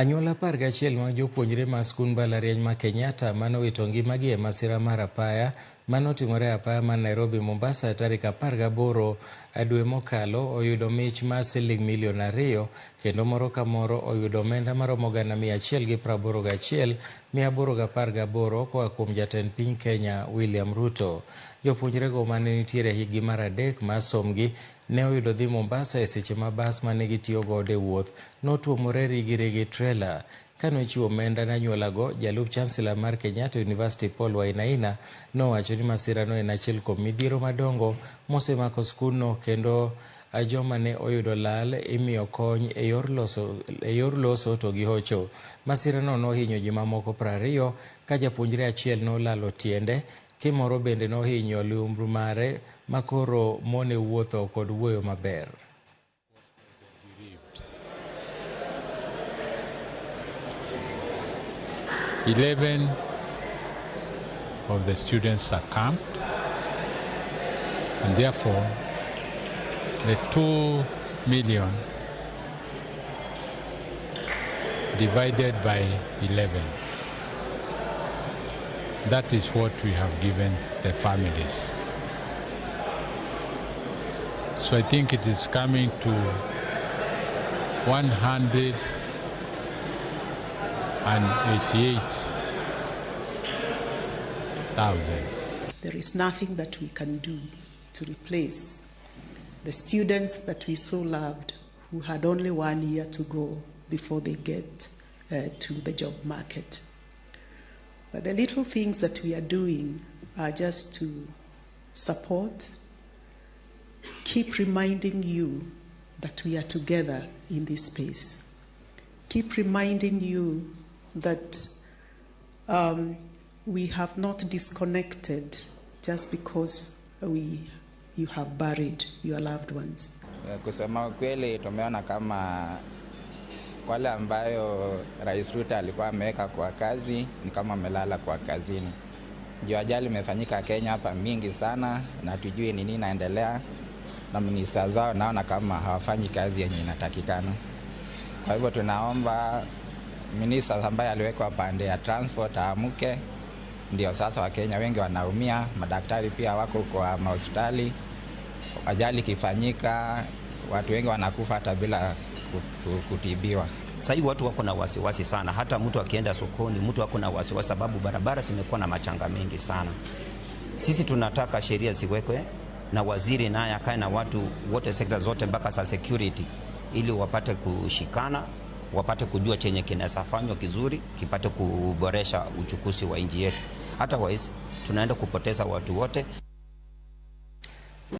Anyuola 11 mag jopuonjre ma skund mbalariany ma Kenyatta manowito ngimagi e masira mar apaya manotimore e apaya mar Nairobi Mombasa tarik 18 dwe mokalo oyudo mich mar siling milion 2 kendo moro ka moro oyudo omenda maromo 181,818 koa kuom jatend piny Kenya William Ruto. Jopuonjrego mane nitiere higgi mar 3 mar somgi ne oyudo dhi Mombasa e seche ma bas mane gitiyo godo e wuoth notuomore rigirigi trela. Kanochiwo omenda ne anyuolago, jalup chancellor mar Kenyatta University Paul Wainaina nowacho ni masirano en achiel kuom midhiero madongo mosemako skundno kendo joma ne oyudo lal imiyo kony e yor loso to gi hocho. Masirano nohinyo ji mamoko 20 ka japuonjre achiel nolalo tiende, kimoro bende nohinyo liumbru mare makoro mone wuotho kod wuoyo maber. 11 of the students succumbed, and therefore the 2 million divided by 11. That is what we have given the families. So I think it is coming to 188,000. There is nothing that we can do to replace the students that we so loved who had only 1 year to go before they get to the job market. But the little things that we are doing are just to support, keep reminding you that we are together in this space. Keep reminding you that we have not disconnected just because you have buried your loved ones. Kusema ukweli, tumeona kama wale ambayo Rais Ruto alikuwa ameweka kwa kazi ni kama amelala kwa kazini. Ndio ajali imefanyika Kenya hapa mingi sana na tujui ni nini inaendelea, na minista zao naona kama hawafanyi kazi yenye inatakikana. Kwa hivyo tunaomba minista ambaye aliwekwa pande ya transport aamuke. Ndio sasa Wakenya wengi wanaumia, madaktari pia wako kwa mahospitali. Ajali ikifanyika watu wengi wanakufa hata bila kutibiwa. Sasa hivi watu wako na wasiwasi sana, hata mtu akienda sokoni mtu wako na wasiwasi sababu barabara zimekuwa na machanga mengi sana. Sisi tunataka sheria ziwekwe na waziri naye akae na watu wote sekta zote mpaka za security ili wapate kushikana, wapate kujua chenye kinaweza fanywa kizuri kipate kuboresha uchukuzi wa nchi yetu. Otherwise tunaenda kupoteza watu wote.